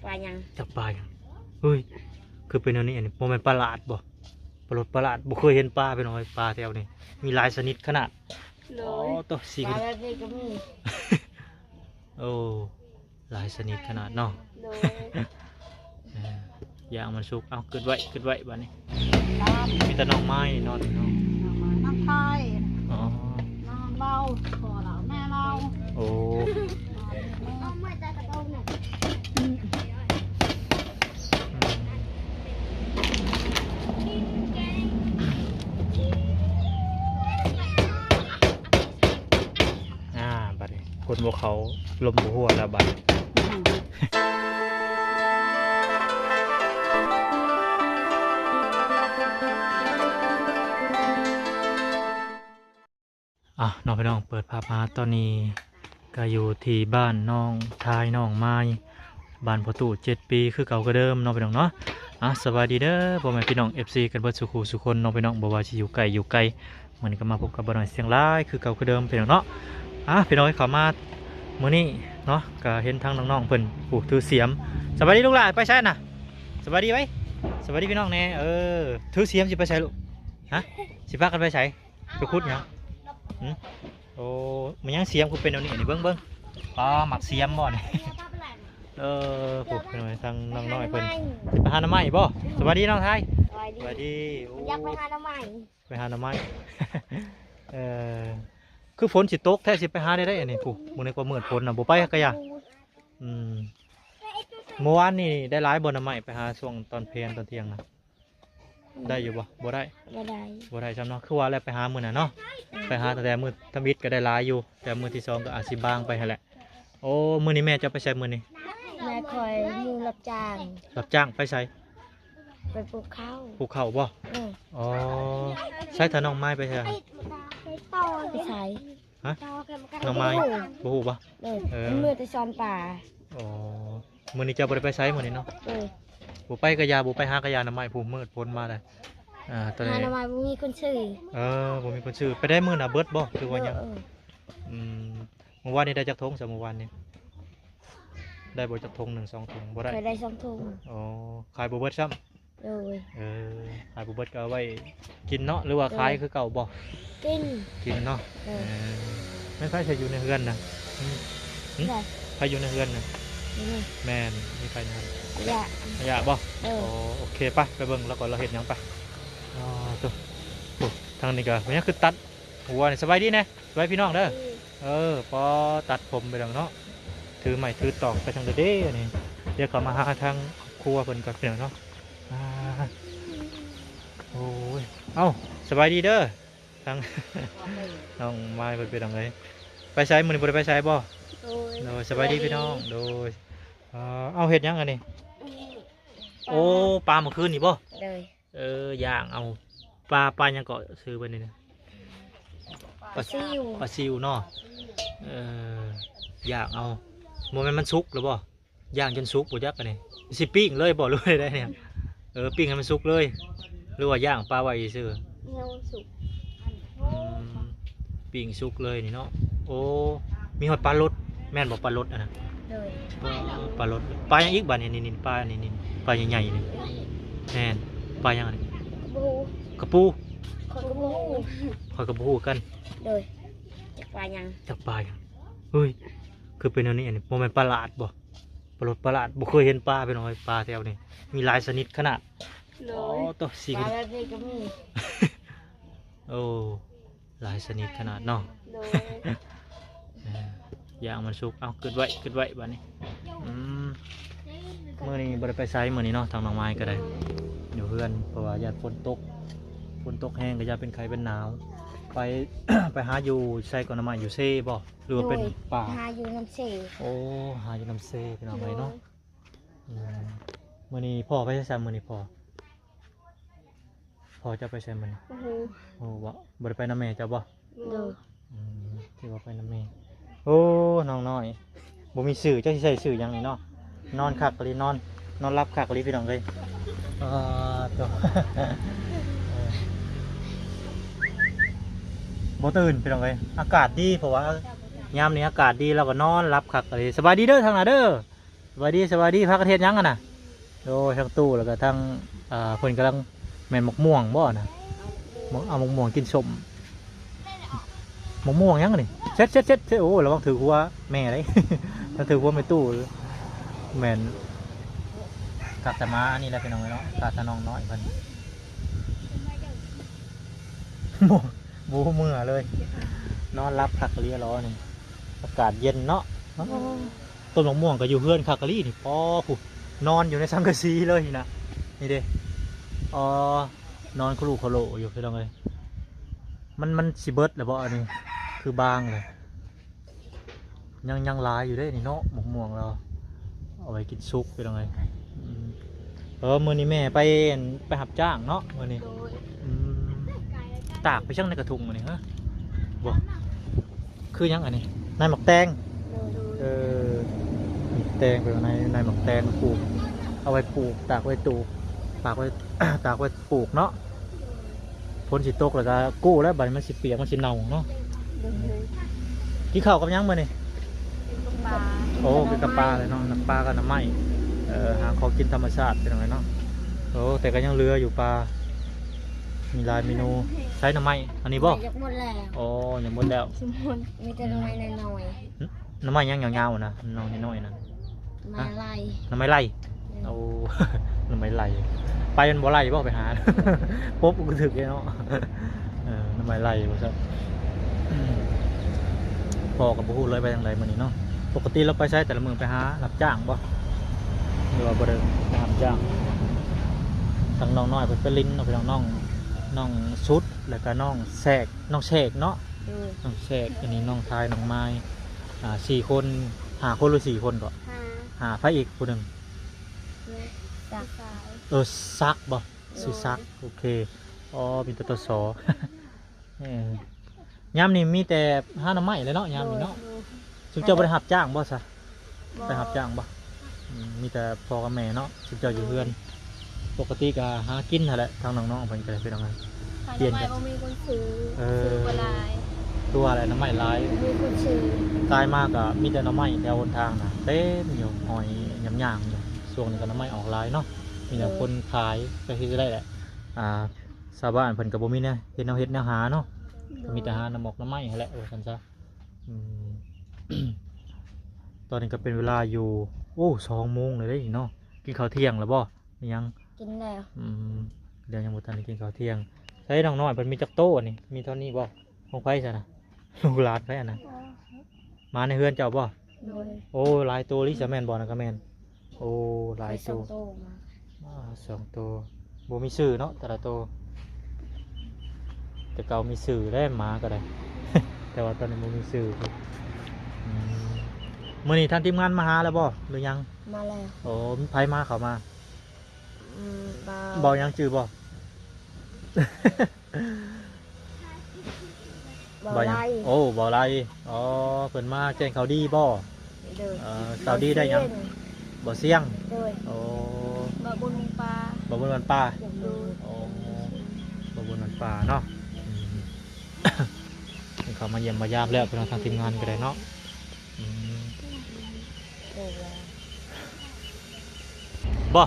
ປາຫຍັງ? ຈັກປາຫຍັງ? ເຮີ້ຍ ຄືເປັນແນວນີ້? ອັນນີ້ບໍ່ແມ່ນປາຫຼາດບໍ່? ປາຫຼົດປາຫຼາດ ບໍ່ເຄີຍເຫັນປາພີ່ນ້ອງເອີຍ ປາແຖວນີ້ມີຫຼາຍຊະນິດຂະໜາດ. ໂດຍ ອໍ ໂຕ ສີ ປາແບບນີ້ກໍມີ. ໂອ້ ຫຼາຍຊະນິດຂະໜາດເນາະ. ໂດຍ ເອີ ຢ່າງມັນສຸກ. ເອົາ ກຶດໄວ້ ກຶດໄວ້ບາດນີ້. ມີແຕ່ນ້ອງໄມ້ເນາະ ນ້ອງໄມ້ ນ້ອງໄທ ອໍ ນ້ອງລາວ ພໍ່ລາວ ແມ່ລາວ. ໂອ້ ອ່າ ບາດນີ້ຄົນບໍ່ເຂົ້າ ລົມບໍ່ຮົ່ວແລ້ວບາດນີ້. ອ່ະ ເນາະ ພີ່ນ້ອງ ເປີດພາບມາຕອນນີ້ກໍຢູ່ທີ່ບ້ານນ້ອງທາຍ ນ້ອງມາຍ ບ້ານພໍ່ຕູ້ເຈັດປີ ຄືເກົ່າຄືເດີມເນາະ ພີ່ນ້ອງເນາະ. ອ່ະ ສະບາຍດີເດີ ພໍ່ແມ່ພີ່ນ້ອງ ເອັຟຊີ ກັນເບິດສູ່ຄູ່ສູ່ຄົນເນາະ ພີ່ນ້ອງ ບໍ່ວ່າຊິຢູ່ໃກ້ຢູ່ໄກ. ມື້ນີ້ກໍມາພົບກັບບ່າວນ້ອຍສຽງຫຼາຍ ຄືເກົ່າຄືເດີມ ພີ່ນ້ອງເນາະ. ອ່ະ ພີ່ນ້ອງເຂົ້າມາມື້ນີ້ເນາະ ກໍເຫັນທັງນ້ອງໆເພິ່ນ ໂອ້ ຖືສຽມ. ສະບາຍດີລູກຫຼ້າ ໄປໃສນະ? ສະບາຍດີໄວ້ ສະບາຍດີພີ່ນ້ອງແດ່. ເອີ ຖືສຽມຊິໄປໃສລູກ? ຮະ ຊິພາກັນໄປໃສ? ໄປຂຸດຫຍັງ? ຫຶ? ໂອ້ ມັນຍັງສຽມຄືເປັນແນວນີ້ ນີ້ເບິ່ງ ເບິ່ງ. ປ້າ ມັກສຽມບໍ່ນີ້? ເອີ ໂອ້ ທາງນ້ອງນ້ອຍເພິ່ນ ໄປຫາໜໍ່ໄມ້ບໍ່? ສະບາຍດີນ້ອງທາຍ. ສະບາຍດີ ສະບາຍດີ. ໂອ້ ຢາກໄປຫາໜໍ່ໄມ້ ໄປຫາໜໍ່ໄມ້. ເອີ ຄືຝົນຊິຕົກແທ້ ຊິໄປຫາໄດ້ໃດອັນນີ້? ຜູ້ ມື້ນີ້ກໍມືດຝົນນະ ບໍ່ໄປກະຢ່າ. ອືມ ມື້ວານນີ້ໄດ້ຫຼາຍບໍ່ໜໍ່ໄມ້ ໄປຫາຊ່ວງຕອນເພນຕອນທ່ຽງນະ? ໄດ້ຢູ່ບໍ່? ບໍ່ໄດ້ ບໍ່ໄດ້ ບໍ່ໄດ້ຊ້ຳເນາະ. ຄືວ່າແຫຼະ ໄປຫາມື້ນັ້ນເນາະ. ອືມ ໄປຫາຕັ້ງແຕ່ມື້ທຳອິດກໍໄດ້ຫຼາຍຢູ່ ແຕ່ມື້ທີສອງກໍອາດຊິບາງໄປຫັ້ນແຫຼະ. ໂອ້ ມື້ນີ້ແມ່ເຈົ້າໄປໃສມື້ນີ້? ແມ່ຂ້ອຍຢູ່ຮັບຈ້າງ. ຮັບຈ້າງໄປໃສ? ໄປປູກເຂົ້າ. ປູກເຂົ້າບໍ່? ເອີ ອໍ ໃສ ຖ້ານ້ອງມາຍໄປໃສ? ໄປໃສ? ຮະ? ນ້ອງມາຍ ບໍ່ຮູ້ບໍ່? ເອີ ເອີ ເມື່ອແຕ່ສອນປາ. ອໍ ມື້ນີ້ເຈົ້າບໍ່ໄດ້ໄປໃສມື້ນີ້ເນາະ? ເອີ ບໍ່ໄປກະຢ່າ ບໍ່ໄປຫາກະຢ່າ ໜໍ່ໄມ້ຜູ້ມືດຝົນມາແລ້ວ. ອ່າ ຕອນນີ້ ຫາໜໍ່ໄມ້ບໍ່ມີຄົນຊື້. ເອີ ບໍ່ມີຄົນຊື້. ໄປໄດ້ມື້ນະເບິດບໍ່ ຫຼືວ່າຍັງ? ເອີ ອືມ ມື້ວານນີ້ໄດ້ຈັກຖົງຊະ? ມື້ວານນີ້ໄດ້ບໍ່ຈັກຖົງ ໜຶ່ງສອງຖົງ? ບໍ່ໄດ້ ຂ້ອຍໄດ້ສອງຖົງ. ອໍ ຂາຍບໍ່ເບິດຊ້ຳ. ໂດຍ ເອີ ຂາຍບໍ່ເບິດກໍເອົາໄວ້ກິນເນາະ ຫຼືວ່າຂາຍຄືເກົ່າບໍ່? ກິນ ກິນເນາະ. ເອີ ເອີ ແມ່ນໃຜໃຊ້ຢູ່ໃນເຮືອນນະ? ຫຶ? ໃຜຢູ່ໃນເຮືອນນະ? ແມ່ນ ມີໃຜນະ? ອາຍະ ອາຍະບໍ່? ເອີ ໂອເຄ ໄປ ໄປເບິ່ງລາວກ່ອນ ລາວເຮັດຫຍັງ ໄປ. ອໍ ໂຕ ທາງນີ້ກໍຍັງຄືຕັດຫົວນີ້. ສະບາຍດີແດ່ ສະບາຍພີ່ນ້ອງເດີ. ເອີ ພໍຕັດຜົມໄປແລ້ວເນາະ ຖືໄມ້ຖືຕອກໄປທາງໃດເດ້ອັນນີ້. ດຽວເຂົ້າມາຫາທາງຄອບຄົວເພິ່ນກ່ອນ ພີ່ນ້ອງເນາະ. ອ່າ ໂອ້ຍ ເອົ້າ ສະບາຍດີເດີ ທາງນ້ອງມາຍເພິ່ນ ພີ່ນ້ອງເອີຍ. ໄປໃສມື້ນີ້ ບໍ່ໄດ້ໄປໃສບໍ່? ໂດຍ ໂດຍ ສະບາຍດີພີ່ນ້ອງ. ໂດຍ ເອີ ເອົາ ເຮັດຫຍັງອັນນີ້? ໂອ້ ປາມື້ຄືນນີ້ບໍ່? ໂດຍ ເອີ ຍ່າງເອົາປາ ປາຫຍັງເກາະ ຊື່ເພິ່ນນີ້ນະ? ປາ ປາຊິວ ປາຊິວເນາະ. ເອີ ຍ່າງເອົາ ບໍ່ແມ່ນມັນສຸກແລ້ວບໍ່? ຍ່າງຈົນສຸກບໍ່ຈັກອັນນີ້ ຊິປີ້ງເລີຍບໍ່ ຫຼືວ່າໃດນີ້? ເອີ ປີ້ງໃຫ້ມັນສຸກເລີຍ ຫຼືວ່າຍ່າງປາໄວ້ຊື່? ຍັງສຸກ. ອືມ ປີ້ງສຸກເລີຍນີ້ເນາະ. ໂອ້ ມີຮອດປາລົດ ແມ່ນບໍ່ ປາລົດຫັ້ນນະ? ໂດຍ ເອີ ປາລົດ. ປາຫຍັງອີກບາດນີ້? ນີ້ ນີ້ ປານີ້ ນີ້ ປາໃຫຍ່ໆນີ້ ແມ່ນປາຫຍັງອັນນີ້? ບໍ່ຮູ້ ກະປູ. ຂ້ອຍກໍບໍ່ຮູ້ ຂ້ອຍກໍບໍ່ຮູ້ຄືກັນ. ໂດຍ ຈັກປາຫຍັງ ຈັກປາຫຍັງ. ເຮີ້ຍ ຄືເປັນແນວນີ້? ອັນນີ້ບໍ່ແມ່ນປາຫຼາດບໍ່? ປາຫຼົດປາຫຼາດ ບໍ່ເຄີຍເຫັນປາພີ່ນ້ອງເອີຍ ປາແຖວນີ້ມີຫຼາຍຊະນິດຂະໜາດ. ໂດຍ ອໍ ໂຕ ສີ ປາແບບນີ້ກໍມີ. ໂອ້ ຫຼາຍຊະນິດຂະໜາດເນາະ. ໂດຍ ເອີ ຢ່າງມັນສຸກ. ເອົາ ກຶດໄວ້ ກຶດໄວ້ບາດນີ້. ອືມ ມື້ນີ້ບໍ່ໄດ້ໄປໃສມື້ນີ້ເນາະ ທາງນ້ອງມາຍກໍໄດ້ ໂດຍ ຢູ່ເຮືອນ ເພາະວ່າຢ້ານຝົນຕົກ ຝົນຕົກແຮງກໍຢ້ານເປັນໄຂ້ເປັນໜາວ. ໄປ ໄປຫາຢູ່ໃສກ່ອນ ໜໍ່ໄມ້ ຢູ່ເຊບໍ່ ຫຼືວ່າເປັນ ໂດຍ ປ່າ? ຫາຢູ່ນຳເຊ. ໂອ້ ຫາຢູ່ນຳເຊພີ່ນ້ອງເອີຍເນາະ. ໂດຍ ອືມ ມື້ນີ້ພໍ່ໄປໃສຊະ ມື້ນີ້ພໍ່? ພໍ່ເຈົ້າໄປໃສມື້ນີ້? ບໍ່ຮູ້. ບໍ່ຮູ້ບໍ່? ບໍ່ໄດ້ໄປນຳແມ່ເຈົ້າບໍ່? ໂດຍ ອືມ ທີ່ວ່າໄປນຳແມ່. ໂອ້ ນ້ອງນ້ອຍ ບໍ່ມີຊື່ ຈັກຊິໃສ່ຊື່ຫຍັງນີ້ເນາະ. ນອນຄັກອີ່ຫຼີ ນອນ ນອນຫຼັບຄັກອີ່ຫຼີພີ່ນ້ອງເອີຍ. ອາ ໂຕ ບໍ່ຕື່ນພີ່ນ້ອງເອີຍ. ອາກາດດີ ເພາະວ່າຍາມນີ້ອາກາດດີ ລາວກໍນອນຫຼັບຄັກອີ່ຫຼີ. ສະບາຍດີເດີ ທາງໜ້າເດີ. ສະບາຍດີ ສະບາຍດີ ພາກັນເຮັດຫຍັງຫັ້ນນະ? ໂອ້ຍ ທັງຕູ້ ແລ້ວກໍທັງ ອ່າ ເພິ່ນກຳລັງ ແມ່ນໝາກມ່ວງບໍ່ນະ? ໝາກ ເອົາໝາກມ່ວງກິນສົ້ມ. ໝາກມ່ວງຫຍັງນີ້? ເຊັດ ເຊັດ ເຊັດ ເຊັດ. ໂອ້ ລະວັງຖືກຫົວແມ່ເດ້ ຖ້າຖືກຫົວແມ່ຕູ້. ແມ່ນ ກັບແຕ່ມາອັນນີ້ແຫຼະ ພີ່ນ້ອງເອີຍເນາະ ກະຕານ້ອງນ້ອຍເພິ່ນ ບໍ່ ບໍ່ເມືອເລີຍ ນອນຫຼັບຄັກອີ່ຫຼີຫຼໍນີ້. ອາກາດເຢັນເນາະ. ໂອ້ ຕົ້ນໝາກມ່ວງກໍຢູ່ເຮືອນຄັກອີ່ຫຼີນີ້ ປໍ ຜູ້ ນອນຢູ່ໃນສັງກະສີເລີຍນີ້ນະ. ນີ້ເດ້ ອໍ ນອນໂຄໂລໂຄໂລຢູ່ ພີ່ນ້ອງເອີຍ. ມັນ ມັນຊິເບິດແລ້ວບໍ່ອັນນີ້? ຄືບາງເລີຍ. ຍັງ ຍັງຫຼາຍຢູ່ເດ້ນີ້ເນາະ ໝາກມ່ວງລາວ ເອົາໄວ້ກິນສຸກ ພີ່ນ້ອງເອີຍ. ອືມ ເອີ ມື້ນີ້ແມ່ໄປ ໄປຮັບຈ້າງເນາະມື້ນີ້. ໂດຍ. ອືມ ຕາກໄປຈັ່ງໃນກະທຸງມື້ນີ້ ຮະ? ບໍ່ ຄືຫຍັງອັນນີ້? ໃນໝາກແຕງ. ໂດຍ. ເອີ ແຕງ ໄປໃນ ໃນໝາກແຕງປູກ ເອົາໄວ້ປູກ ຕາກໄວ້ຕູກ ຕາກໄວ້ ຕາກໄວ້ປູກເນາະ. ຝົນຊິຕົກແລ້ວກໍກູ້ແລ້ວ ບັດນີ້ມັນຊິປຽກ ມັນຊິເນົ່າເນາະ. ໂດຍ. ກິນເຂົ້າກັບຫຍັງມື້ນີ້? ກິນກັບປາ. ໂອ້ ກິນກັບປາເລີຍເນາະ ນ້ຳປາກັບໜໍ່ໄມ້. ເອີ ຫາຂອງກິນທຳມະຊາດ ພີ່ນ້ອງເອີຍເນາະ. ໂອ້ ແຕ່ກໍຍັງເຫຼືອຢູ່ປາ ມີຫຼາຍເມນູ. ໃສ່ໜໍ່ໄມ້ ອັນນີ້ບໍ່? ຢາກໝົດແລ້ວ. ໂອ້ ຍັງໝົດແລ້ວ. ມີແຕ່ໜໍ່ໄມ້ນ້ອຍໆ. ໜໍ່ໄມ້ຫຍັງຍາວໆນະ ນ້ອງນ້ອຍໆນະ? ໜໍ່ໄມ້ໄລ່. ໜໍ່ໄມ້ໄລ່. ໂອ້ ໜໍ່ໄມ້ໄລ່ ໄປມັນບໍ່ໄລ່ບໍ່ ໄປຫາ ປົບກໍຖືກເດເນາະ. ເອີ ໜໍ່ໄມ້ໄລ່ວ່າຊັ້ນ. ພໍ່ກໍບໍ່ຮູ້ເລີຍໄປທາງໃດມື້ນີ້ເນາະ. ປົກກະຕິລາວໄປໃສແຕ່ລະມື້? ໄປຫາຮັບຈ້າງບໍ່ ຫຼືວ່າບໍ່ໄດ້ໄປຮັບຈ້າງ? ທາງນ້ອງນ້ອຍເພິ່ນໄປຫຼິ້ນເນາະ ພີ່ນ້ອງ ນ້ອງ ນ້ອງສຸດ ແລ້ວກໍນ້ອງແຊກ ນ້ອງແຊກເນາະ. ໂດຍ. ນ້ອງແຊກ ອັນນີ້ນ້ອງທາຍ ນ້ອງມາຍ ອ່າ ສີ່ຄົນ ຫ້າຄົນ ຫຼື ສີ່ຄົນກໍ ຫ້າ ຫ້າ. ໃຜອີກຜູ້ໜຶ່ງ? ສັກ. ເອີ ສັກບໍ່? ໂດຍ. ຊື່ສັກ. ໂອເຄ. ອໍ ມີແຕ່ ຕສ. ເອີ ຍາມນີ້ມີແຕ່ຫາໜໍ່ໄມ້ແຫຼະເນາະ ຍາມນີ້ເນາະ. ໂດຍ. ຊຸມເຈົ້າບໍ່ໄດ້ຮັບຈ້າງບໍ່ຊະ? ບໍ່. ໄປຮັບຈ້າງບໍ່? ອືມ ມີແຕ່ພໍ່ກັບແມ່ເນາະ ຊຸມເຈົ້າຢູ່ເຮືອນ. ໂດຍ. ປົກກະຕິກໍຫາກິນຫັ້ນແຫຼະ ທາງນ້ອງໆເພິ່ນກໍໄດ້ ພີ່ນ້ອງເອີຍ. ຫາໜໍ່ໄມ້ບໍ່ມີຄົນຊື້. ເອີ ຊື້ບໍ່ຫຼາຍ. ຄືວ່າແຫຼະ ໜໍ່ໄມ້ຫຼາຍ ບໍ່ມີຄົນຊື້. ກາຍມາກໍມີແຕ່ໜໍ່ໄມ້ແຖວຫົນທາງນະ ເຕັມຢູ່ ຫ້ອຍຍາມຍ່າງຢູ່. ຊ່ວງນີ້ກໍໜໍ່ໄມ້ອອກຫຼາຍເນາະ ມີແຕ່ ໂດຍ ຄົນຂາຍ. ກໍເຮັດໄດ້ແຫຼະ ອ່າ ຊາວບ້ານເພິ່ນກໍບໍ່ມີແນວເຮັດ ແນວເຮັດແນວຫາເນາະ. ໂດຍ. ກໍມີແຕ່ຫາໜໍ່ໝອກໜໍ່ໄມ້ຫັ້ນແຫຼະ ວ່າຊັ້ນຊະ. ອືມ ຕອນນີ້ກໍເປັນເວລາຢູ່ ໂອ້ ສອງໂມງແລ້ວເດ້ເນາະ. ກິນເຂົ້າທ່ຽງແລ້ວບໍ່? ຍັງ. ກິນແລ້ວ. ອືມ ດຽວຍັງບໍ່ທັນໄດ້ກິນເຂົ້າທ່ຽງ. ໃສ່ນ້ອງນ້ອຍເພິ່ນມີຈັກໂຕອັນນີ້? ມີເທົ່ານີ້ບໍ່? ຂອງໃຜຊັ້ນນະ? ລູກຫຼານໃຜອັນນັ້ນ? ໝາໃນເຮືອນເຈົ້າບໍ່? ໂດຍ. ໂອ້ ຫຼາຍໂຕອີ່ຫຼີຊະ ແມ່ນບໍ່? ນັ້ນກໍແມ່ນ. ໂອ້ ຫຼາຍໂຕ. ໄດ້ສອງໂຕມາ. ອ່າ ສອງໂຕ ບໍ່ມີຊື່ເນາະ ແຕ່ລະໂຕ. ແຕ່ເກົ່າມີຊື່ແລ້ວ ໝາກໍໄດ້ ແຕ່ວ່າຕອນນີ້ບໍ່ມີຊື່. ອືມ ມື້ນີ້ທາງທີມງານມາຫາແລ້ວບໍ່ ຫຼືຍັງ? ມາແລ້ວ. ໂອ້ ມີໃຜມາເຂົ້າມາ? ອືມ ເບົາ ເບົາຫຍັງຈື່ບໍ່? ເບົາ ເບົາຫຍັງ? ໄລ. ໂອ້ ເບົາໄລ. ອໍ ເພິ່ນມາແຈ້ງຂ່າວດີບໍ່? ໂດຍ. ເອີ ຂ່າວດີໄດ້ຫຍັງ? ບໍ່ສຽງ. ໂດຍ. ໂອ້ ບໍ່ບຸນວັນປາ. ບໍ່ບຸນວັນປາ. ໂດຍ. ໂອ້ ບໍ່ບຸນວັນປາເນາະ. ອືມ ເຂົ້າມາຢ້ຽມມາຢາມແລ້ວ ພີ່ນ້ອງ ທາງທີມງານກໍໄດ້ເນາະ. ອືມ ບໍ່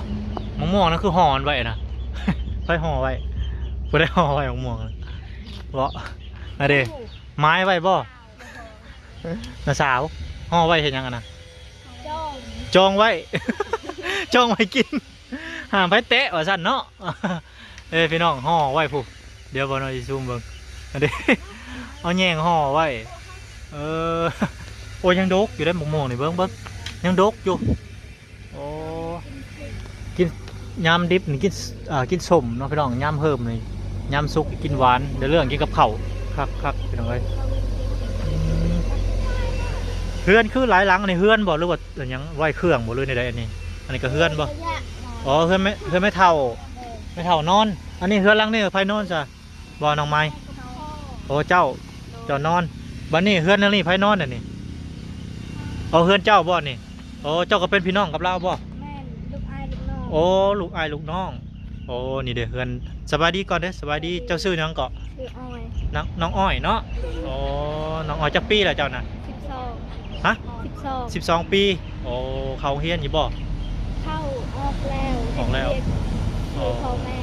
ມະມ່ວງນັ້ນຄືຫໍ່ມັນໄວ້ນະ? ໃຜຫໍ່ໄວ້? ຜູ້ໃດຫໍ່ໄວ້ມະມ່ວງ? ເບາະ ນັ້ນເດ້ ໝາຍໄວ້ບໍ່? ນ້າສາວ ຫໍ່ໄວ້ເຮັດຫຍັງຫັ້ນນະ? ຈອງ ຈອງໄວ້ ຈອງໄວ້ກິນ. ຫ້າມໃຜແຕະວ່າຊັ້ນເນາະ. ເອີ ພີ່ນ້ອງ ຫໍ່ໄວ້ພຸ້ນ. ດຽວບ່າວນ້ອຍຊິຊູມເບິ່ງ ອັນນີ້ ເອົາແຍງຫໍ່ໄວ້. ເອີ ໂອ້ ຍັງດົກຢູ່ເດ້ ໝາກມ່ວງນີ້ ເບິ່ງ ເບິ່ງ ຍັງດົກຢູ່. ໂອ້ ກິນ ຍາມດິບນີ້ກິນ ເອີ ກິນສົ້ມເນາະ ພີ່ນ້ອງ. ຍາມເຮີມນີ້ ຍາມສຸກກິນຫວານ ໄດ້ເລື່ອງກິນກັບເຂົ້າ ຄັກໆ ພີ່ນ້ອງເອີຍ. ເຮືອນຄືຫຼາຍຫຼັງ ອັນນີ້ເຮືອນບໍ່ ຫຼືວ່າ ອັນຫຍັງ ໄວ້ເຄື່ອງບໍ່ ຫຼືແນວໃດ? ອັນນີ້ ອັນນີ້ກໍເຮືອນບໍ່? ອໍ ເຮືອນແມ່ ເຮືອນແມ່ເຖົ້າ ແມ່ເຖົ້ານອນ. ອັນນີ້ເຮືອນຫຼັງນີ້ໃຜນອນຊະ? ບໍ່ ນ້ອງໄມ້. ໂອ້ ເຈົ້າ ເຈົ້ານອນ. ບັດນີ້ເຮືອນຫຼັງນີ້ໃຜນອນອັນນີ້? ອໍ ເຮືອນເຈົ້າບໍ່ນີ້? ໂອ້ ເຈົ້າກໍເປັນພີ່ນ້ອງກັບລາວບໍ່? ແມ່ນ ລູກອ້າຍລູກນ້ອງ. ໂອ້ ລູກອ້າຍລູກນ້ອງ. ໂອ້ ນີ້ເດ້ເຮືອນ. ສະບາຍດີກ່ອນເດີ້ ສະບາຍດີ. ເຈົ້າຊື່ຫຍັງເກາະ? ຊື່ອ້ອຍ. ນ້ອງ ນ້ອງອ້ອຍເນາະ. ໂອ້ ນ້ອງອ້ອຍ ຈັກປີແລ້ວເຈົ້ານະ? ສິບສອງ. ຮະ ສິບສອງ ສິບສອງປີ. ໂອ້ ເຂົ້າໂຮງຮຽນຢູ່ບໍ່? ເຂົ້າ ອອກແລ້ວ ອອກແລ້ວ ເຮັດວຽກຊ່ວຍ ອໍ ພໍ່ແມ່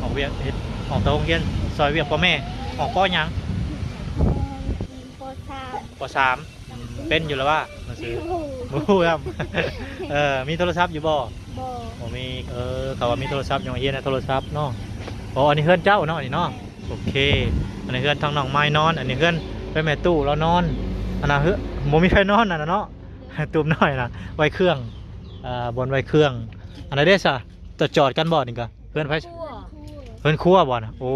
ອອກວຽກເຮັດ ອອກແຕ່ໂຮງຮຽນຊ່ອຍວຽກພໍ່ແມ່. ແມ່ນ ອອກ ປໍ ຫຍັງ? ປໍ ສາມ ປໍ ສາມ. ອືມ ເປັນຢູ່ລະຫວາ ໜັງສື? ບໍ່ຮູ້ ບໍ່ຮູ້ນຳ. ເອີ ມີໂທລະສັບຢູ່ບໍ່? ບໍ່ ບໍ່ມີ. ເອີ ເຂົາວ່າມີໂທລະສັບ ຢູ່ໂຮງຮຽນນະໂທລະສັບເນາະ. ອໍ ອັນນີ້ເຮືອນເຈົ້າເນາະ ອັນນີ້ເນາະ. ໂອເຄ ອັນນີ້ເຮືອນທາງນ້ອງມາຍນອນ ອັນນີ້ເຮືອນແມ່ຕູ້ລາວນອນ. ອັນນັ້ນເຮືອນ ບໍ່ມີໃຜນອນ ອັນນັ້ນເນາະ ຕູບນ້ອຍນະ ໄວ້ເຄື່ອງ ອ່າ ບ່ອນໄວ້ເຄື່ອງ. ອັນນັ້ນເດ້ຊະ ຈະຈອດກັນບໍ່ນີ້ກະ? ເຮືອນໃຜ? ເຮືອນຄົວ ເຮືອນຄົວບໍ່ນະ? ໂອ້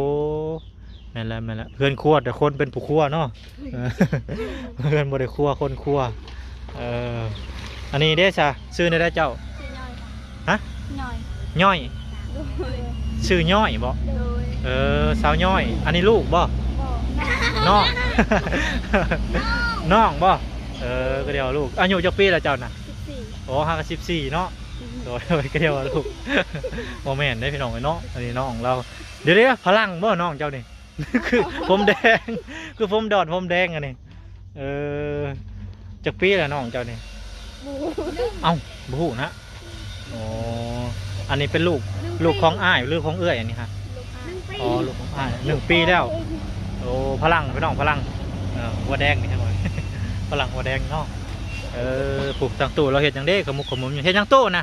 ແມ່ນແລ້ວ ແມ່ນແລ້ວ ເຮືອນຄົວ ແຕ່ຄົນເປັນຜູ້ຄົວເນາະ. ເອີ ເຮືອນບໍ່ໄດ້ຄົວ ຄົນຄົວ. ເອີ ອັນນີ້ເດ້ຊະ ຊື່ແນວໃດເຈົ້າ? ຊື່ຍ່ອຍ. ຮະ? ຍ່ອຍ. ຍ່ອຍ ໂດຍ ຊື່ຍ່ອຍບໍ? ໂດຍ. ເອີ ສາວຍ່ອຍ ອັນນີ້ລູກບໍ? ບໍ່ ນ້ອງ ນ້ອງບໍ? ເອີ ກໍດຽວລູກ. ອາຍຸຈັກປີລະເຈົ້ານະ? ສິບສີ່. ໂອ້ ຫາກະສິບສີ່ເນາະ. ອືມ ໂດຍ ໂດຍ ກໍດຽວວ່າລູກ ບໍ່ແມ່ນເດ້ພີ່ນ້ອງເອີຍເນາະ. ອັນນີ້ນ້ອງລາວ ດຽວໆ ຝຣັ່ງບໍນ້ອງເຈົ້ານີ້? ຄືຜົມແດງ ຄືຜົມດອນຜົມແດງອັນນີ້. ເອີ ຈັກປີລະນ້ອງເຈົ້ານີ້? ບໍ່ຮູ້ ເອົ້າ ບໍ່ຮູ້ນະ. ອໍ ອັນນີ້ເປັນລູກ ໜຶ່ງປີ ລູກຂອງອ້າຍ ຫຼືຂອງເອື້ອຍອັນນີ້ຮະ? ລູກອ້າຍ. ອໍ ລູກຂອງອ້າຍ ໜຶ່ງປີແລ້ວ. ໂອ້ ຝຣັ່ງ ພີ່ນ້ອງ ຝຣັ່ງ ເອີ ຫົວແດງນີ້ ຝຣັ່ງຫົວແດງເນາະ. ເອີ ຜູ້ທາງຕູ້ລາວເຮັດຫຍັງເດ້ ຂະມຸກຂະມຸມຢູ່ ເຮັດຫຍັງຕູ້ນະ?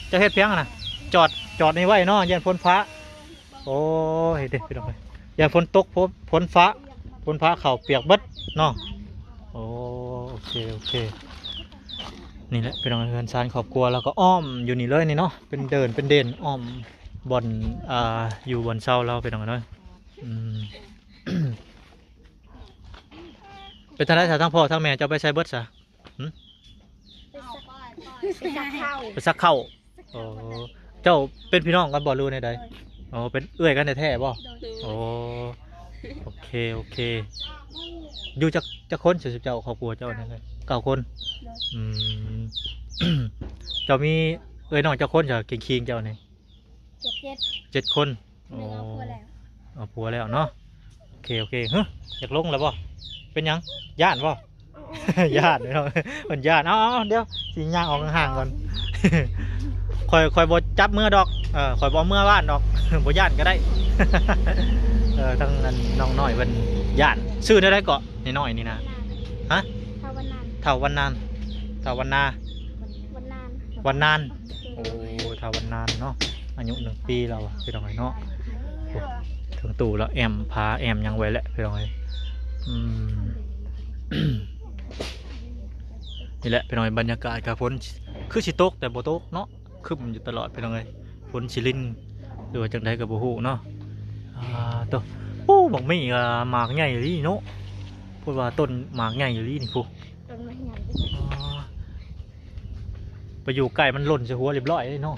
ເຈົ້າເຮັດພຽງນະ? ຈອດ ຈອດນີ້ໄວ້ເນາະ ຢ້ານຝົນຟ້າ. ໂອ້ຍ ເດ້ພີ່ນ້ອງເອີຍ ຢ້ານຝົນຕົກ ຝົນ ຝົນຟ້າ ຝົນຟ້າເຂົ້າປຽກເບິດເນາະ. ໂອ້ ໂອເຄ ໂອເຄ ນີ້ແຫຼະພີ່ນ້ອງ ເຮືອນຊານຄອບຄົວ ແລ້ວກໍອ້ອມຢູ່ນີ້ເລີຍນີ້ເນາະ ເປັນເດີ່ນ ເປັນເດັ່ນອ້ອມບ່ອນ ອ່າ ຢູ່ບ່ອນເຊົາລາວພີ່ນ້ອງເອີຍ. ອືມ ເປັນຈັ່ງໃດຊະ ທັງພໍ່ທັງແມ່ເຈົ້າໄປໃສເບິດຊະ? ຫຶ? ໄປສັກ ໄປສັກເຂົ້າ ໄປສັກເຂົ້າ. ໂອ້ ເຈົ້າເປັນພີ່ນ້ອງກັນບໍ່ ຫຼືແນວໃດ? ໂດຍ. ອໍ ເປັນເອື້ອຍກັນແທ້ໆບໍ່? ໂດຍ. ໂອ້ ໂອເຄ ໂອເຄ ຢູ່ຈັກ ຈັກຄົນ ເຈົ້າ ຄອບຄົວເຈົ້ານັ້ນ? ເກົ້າຄົນ. ໂດຍ. ອືມ ເຈົ້າມີເອື້ອຍນ້ອງຈັກຄົນ ເຈົ້າ ຄີງໆ ເຈົ້ານີ້? ເຈັດ ເຈັດ ເຈັດຄົນ. ໂອ້ ເອົາຜົວແລ້ວ ເອົາຜົວແລ້ວເນາະ. ໂອເຄ ໂອເຄ. ຫຶ ຢາກລົງແລ້ວບໍ່? ເປັນຫຍັງ? ຢ້ານບໍ່? ຢ້ານເນາະ ເພິ່ນຢ້ານ. ເອົາໆ ດຽວຊິຍ່າງອອກຫ່າງໆກ່ອນ ຂ້ອຍ ຂ້ອຍບໍ່ຈັບເມືອດອກ ເອີ ຂ້ອຍບໍ່ເອົາເມືອບ້ານດອກ ບໍ່ຢ້ານກໍໄດ້. ເອີ ທາງອັນນ້ອງນ້ອຍເພິ່ນຢ້ານ. ຊື່ແນວໃດເກາະ ນ້ອຍໆ ນີ້ນະ? ຮະ? ທ້າວວັນນານ ທ້າວວັນນານ ທ້າວວັນນາ ວັນນານ ວັນນານ. ໂອ້ ທ້າວວັນນານເນາະ ອາຍຸໜຶ່ງປີແລ້ວ ພີ່ນ້ອງເອີຍເນາະ. ໂອ້ ເທິງຕູ້ລະແອ້ມຜ້າແອ້ມຫຍັງໄວ້ແຫຼະ ພີ່ນ້ອງເອີຍ. ອືມ ນີ້ແຫຼະ ພີ່ນ້ອງເອີຍ ບັນຍາກາດກະຝົນຄືຊິຕົກ ແຕ່ບໍ່ຕົກເນາະ ຄຶ້ມຢູ່ຕະຫຼອດ ພີ່ນ້ອງເອີຍ. ຝົນຊິລິນ ຫຼືວ່າຈັ່ງໃດກໍບໍ່ຮູ້ເນາະ. ອ່າ ໂຕ ໂອ້ ບັກໝີ່ກໍໝາກໃຫຍ່ອີ່ຫຼີເນາະ ເພິ່ນວ່າຕົ້ນໝາກໃຫຍ່ອີ່ຫຼີນີ້ພຸ້ນ. ຕົ້ນໄມ້ໃຫຍ່ ອໍ ໄປຢູ່ໃກ້ມັນຫຼົ່ນໃສ່ຫົວຮຽບຮ້ອຍເດ້ເນາະ.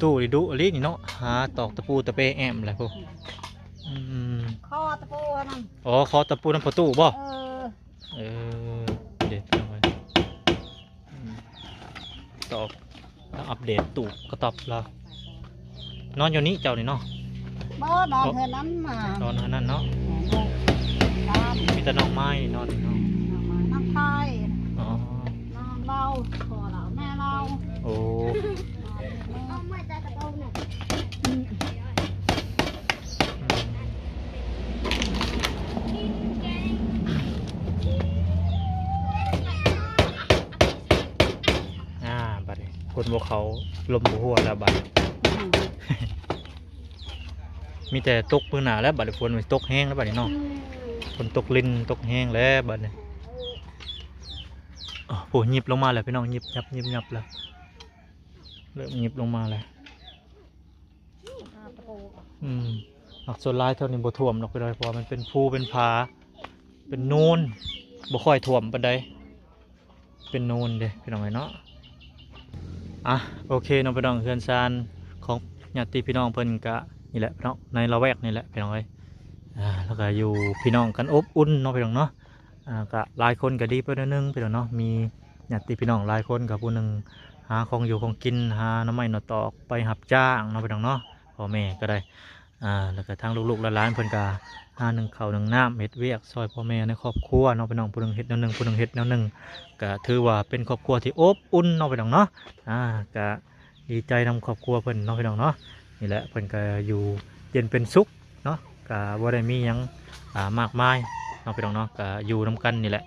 ຕູ້ນີ້ດຸອີ່ຫຼີນີ້ເນາະ ຫາຕອກຕະປູຕະເປແອ້ມແຫຼະພຸ້ນ. ອືມ ຄໍຕະປູນັ້ນ ອໍ ຄໍຕະປູນຳປະຕູບໍ? ເອີ ເອີ ເດັດເນາະ. ອືມ ຕອກ ແລ້ວອັບເດດຕູ້ກະຕັບລາວ. ນອນຢູ່ນີ້ເຈົ້ານີ້ເນາະ? ບໍ່ ນອນເຮືອນນັ້ນນະ ນອນເຮືອນນັ້ນເນາະ. ແມ່ນເດີ ມີແຕ່ນ້ອງໄມ້ນອນນີ້ເນາະ ນ້ອງໄມ້ ນ້ອງໄມ້ ນ້ອງໄພ ອໍ ນ້ອງລາວ ພໍ່ລາວ ແມ່ລາວ. ໂອ້ ອືມ ອ່າ ບາດນີ້ຝົນບໍ່ເຂົ້າ ລົມບໍ່ຫົວແລ້ວບາດນີ້. ອືມ ມີແຕ່ຕົກມື້ໜ້າແລ້ວບາດນີ້ ຝົນມັນຕົກແຮງແລ້ວບາດນີ້ເນາະ. ອືມ ຝົນຕົກລິນຕົກແຮງແລ້ວບາດນີ້. ໂອ້ ຍິບລົງມາແລ້ວພີ່ນ້ອງ ຍິບຍັບ ຍິບຍັບແລ້ວ ເລີ່ມຍິບລົງມາແລ້ວ. ອືມ ຫາກສ່ວນຫຼາຍແຖວນີ້ບໍ່ຖ້ວມດອກພີ່ນ້ອງ ເພາະວ່າມັນເປັນພູເປັນຜາ ເປັນໂນນ ບໍ່ຄ່ອຍຖ້ວມປານໃດ ເປັນໂນນເດ້ພີ່ນ້ອງເອີຍເນາະ. ອ່ະ ໂອເຄເນາະພີ່ນ້ອງ ເຮືອນຊານຂອງຍາດຕິພີ່ນ້ອງເພິ່ນກະນີ້ແຫຼະເນາະ ໃນລະແວກນີ້ແຫຼະພີ່ນ້ອງເອີຍ. ອ່າ ແລ້ວກະຢູ່ພີ່ນ້ອງກັນອົບອຸ່ນເນາະພີ່ນ້ອງເນາະ. ອ່າ ກະຫຼາຍຄົນກະດີໄປໜ້ອຍໜຶ່ງພີ່ນ້ອງເນາະ ມີຍາດຕິພີ່ນ້ອງຫຼາຍຄົນ ກະຜູ້ໜຶ່ງຫາຂອງຢູ່ຂອງກິນ ຫາໜໍ່ໄມ້ໜໍ່ຕອກໄປຮັບຈ້າງເນາະພີ່ນ້ອງເນາະ. ພໍ່ແມ່ກໍໄດ້ ອ່າ ແລ້ວກໍທາງລູກໆຫຼານໆເພິ່ນກໍຫາໜຶ້ງເຂົ້າໜຶ້ງນ້ຳ ເຮັດວຽກຊ່ອຍພໍ່ແມ່ໃນຄອບຄົວເນາະພີ່ນ້ອງ ຜູ້ໜຶ່ງເຮັດແນວໜຶ່ງ ຜູ້ໜຶ່ງເຮັດແນວໜຶ່ງ ກໍຖືວ່າເປັນຄອບຄົວທີ່ອົບອຸ່ນເນາະພີ່ນ້ອງເນາະ ອ່າ ກໍດີໃຈນຳຄອບຄົວເພິ່ນເນາະພີ່ນ້ອງເນາະ ນີ້ແຫຼະ ເພິ່ນກໍຢູ່ເຢັນເປັນສຸກເນາະ ກໍບໍ່ໄດ້ມີຫຍັງ ອ່າ ມາກມາຍເນາະພີ່ນ້ອງເນາະ ກໍຢູ່ນຳກັນນີ້ແຫຼະ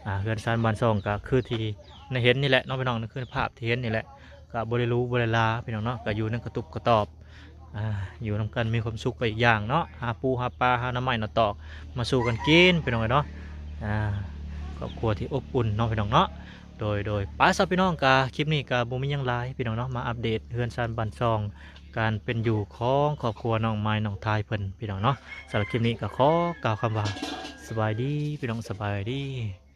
ອ່າ ເຮືອນຊານບ້ານຊ່ອງກໍຄືທີ່ໄດ້ເຫັນນີ້ແຫຼະເນາະພີ່ນ້ອງ ຄືພາບທີ່ເຫັນນີ້ແຫຼະ ກໍບໍ່ໄດ້ຫຼູບໍ່ໄດ້ຫຼາພີ່ນ້ອງເນາະ ກໍຢູ່ໃນກະຕຸບກະຕອບ ອ່າ ຢູ່ນຳກັນມີຄວາມສຸກໄປອີກຢ່າງເນາະ ຫາປູຫາປາ ຫາໜໍ່ໄມ້ໜໍ່ຕອກ ມາສູ່ກັນກິນພີ່ນ້ອງເອີຍເນາະ ອ່າ ຄອບຄົວທີ່ອົບອຸ່ນເນາະພີ່ນ້ອງເນາະ ໂດຍ ໂດຍ ໄປຊະພີ່ນ້ອງ ກະຄລິບນີ້ກະບໍ່ມີຫຍັງຫຼາຍພີ່ນ້ອງເນາະ ມາອັບເດດເຮືອນຊານບ້ານຊ່ອງ ການເປັນຢູ່ຂອງຄອບຄົວນ້ອງມາຍນ້ອງທາຍເພິ່ນພີ່ນ້ອງເນາະ ສຳລັບຄລິບນີ້ກະຂໍກ່າວຄຳວ່າ ສະບາຍດີພີ່ນ້ອງ ສະບາຍດີ.